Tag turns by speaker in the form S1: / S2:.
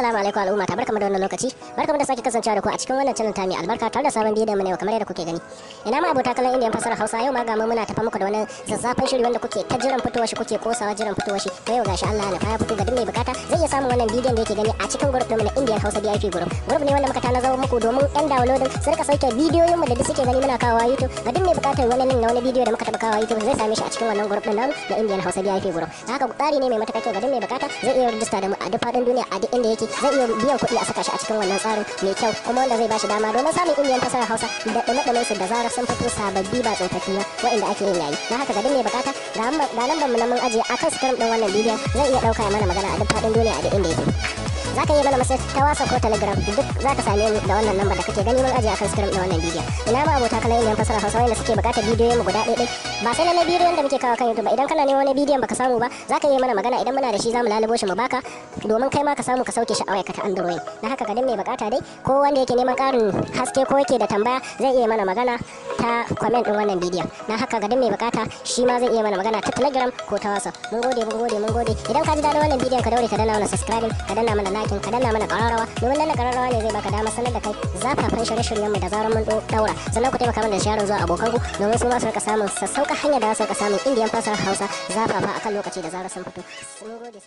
S1: Assalamu alaikum al'umma ta, barkamu da wannan lokaci. Barkamu da sake kasancewa da ku a cikin wannan channel ta mai albarka tare da sabon bidiyon mu ne kamar yadda kuke gani. Ina ma abota kallon Indian fasara Hausa, yau ma ga mu muna tafa muku da wani zazzafan shiri wanda kuke ta jiran fitowar shi, kuke kosawa jiran fitowar shi. To yau gashi Allah ya nufa ya fito. Ga duk mai bukata zai iya samun wannan bidiyon da yake gani a cikin group ɗinmu na Indian Hausa VIP group. Group ne wanda muka tanazar muku domin yan downloading su rika sauke bidiyoyin mu da duk suke gani muna kawowa YouTube. Ga duk mai bukatar wani link na wani bidiyo da muka taba kawowa YouTube, zai same shi a cikin wannan group din namu na Indian Hausa VIP group. Haka tsari ne mai matuƙar kyau. Ga duk mai bukata zai iya rijista da mu a duk faɗin duniya, a duk inda yake zai iya biyan kuɗi a saka shi a cikin wannan tsarin mai kyau, kuma wanda zai bashi dama domin samun Indian fasarar Hausa da ɗume su da zarar sun fito, sababbi ba tsofaffi ba waɗanda ake yin yayi. Na haka ga duk mai bukata, ga lambar mu nan mun ajiye akan screen ɗin wannan bidiyon, zai iya ɗauka ya mana magana a duk faɗin duniya, a duk inda yake. Za ka iya mana message ta WhatsApp ko Telegram, duk za ka same mu da wannan lambar da kake gani mun ajiye akan screen ɗin wannan bidiyon. Ina ma abota kallon Indian fasarar Hausa wanda suke bukatar bidiyoyin mu guda ɗaya, ba sai lallai bidiyon da muke kawo kan YouTube ba. Idan kana neman wani bidiyon baka samu ba, za ka iya mana magana. Idan muna da shi, za mu lalubo shi mu baka domin kai ma ka samu ka sauke shi a wayarka ta Android. Na haka ga duk mai bukata dai, ko wanda yake neman ƙarin haske, ko yake da tambaya, zai iya mana magana ta comment din wannan bidiyon. Na haka ga duk mai bukata shi ma zai iya mana magana ta Telegram ko ta WhatsApp. Mun gode, mun gode, mun gode. Idan ka ji daɗin wannan bidiyon, ka daure ka danna mana subscribing, ka danna mana liking, ka danna mana ƙararrawa, domin danna ƙararrawa ne zai baka dama sanar da kai zafafan shirye-shiryen mu da zarar mun daura. Sannan ku taimaka mana da sharing zuwa abokanku domin su ma su rika samun sassauƙa hanyar da za su rika samun Indian fasahar Hausa zafafa akan lokaci da zarar sun fito. Mun gode.